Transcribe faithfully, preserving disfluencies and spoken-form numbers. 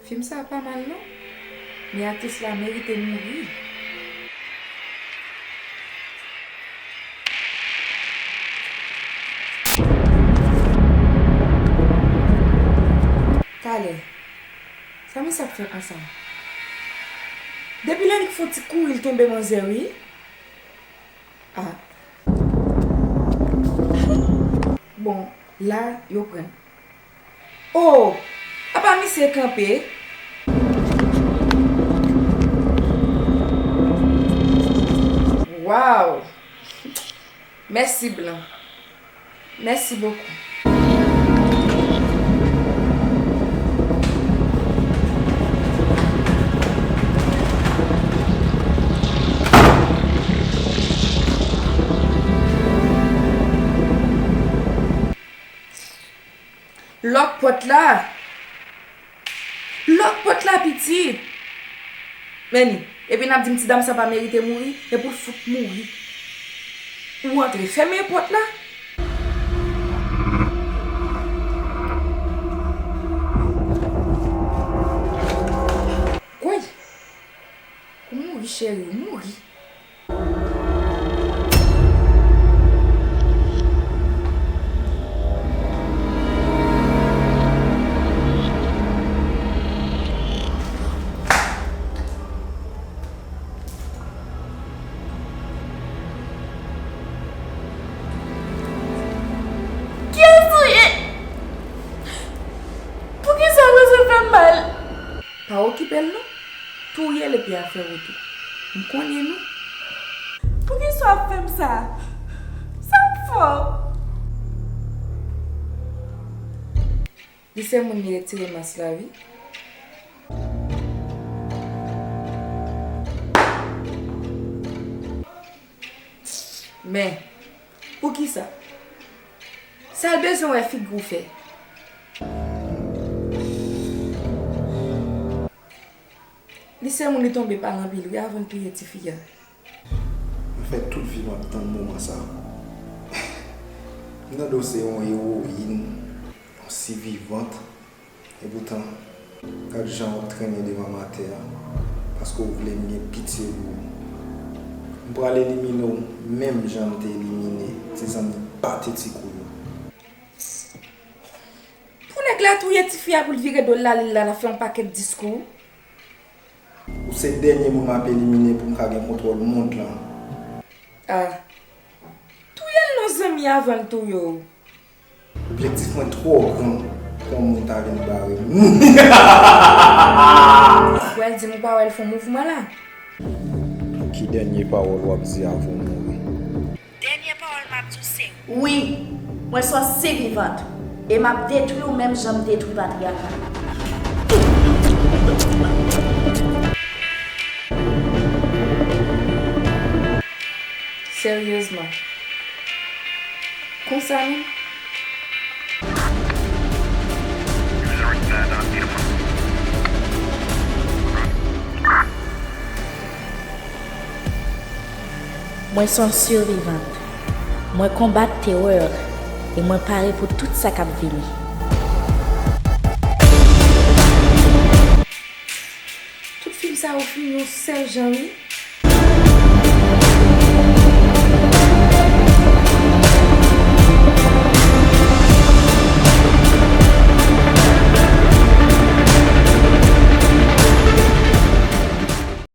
Fim sa pa mal non, men aktris la merite mouri. Talè, sa men sa k fè konsa? Depi lè li fon ti kouri, li tonbe manzè wi. Ah. Bon, la, yo pran. Oh! Apa misye kanpe? Wow! Mèsi, Blan. Mèsi bokou. Lòk pòt la! Lòk pòt la, pitit! Men ni, epi n ap di m ti dam sa pa merite mouri, e pou l fout mouri. Ou antre, fèmen pòt la. Kwè! Ou mouri, cheri, ou mouri. Kiyès ou ye? Poukisa w bezwen fè m mal? Pa okipe l non. Touye l epi afè w tou. M konnen nou. Poukisa w ap fè m sa? Sa m fè w? Li se moun li retire mas la wi. Men, poukisa? Sa l bezwen wè figi w fè? Li se moun li tonbe pale anpil wi avan l touye tifi a. Mwen fè tout vi m ap tann moman sa. M tande w se yon ewoyin, yon sivivant. Epoutan, gad jan w ap trennen devan m atè a, paske w vle m gen pitye pou ou. M pral elimine w menm jan m te elimine ti zanmi patetik ou yo. Pou nèg la touye tifi a pou l vire do l ale l al fè yon pakèt diskou. Ou se dènye moun m ap elimine pou m ka gen kontwòl mond lan. Ah. Touye l non zanmi avan l touye w. Objektif mwen twò gran pou yon moun ta vin bare m. Ou pral di m ou pa wè l fè yon mouvman la? Ki dènye pawòl w ap di avan w mouri? Dènye pawòl m ap di w se wi, mwen se yon sivivant e m ap detwi w menm jan m detwi patriyaka. Seryezman. Konsa menm? Mwen se yon sivivant. Mwen konbat terè e mwen pare pou tout sa k ap vini. Tout fim sa yo fini yon sèl jan wi.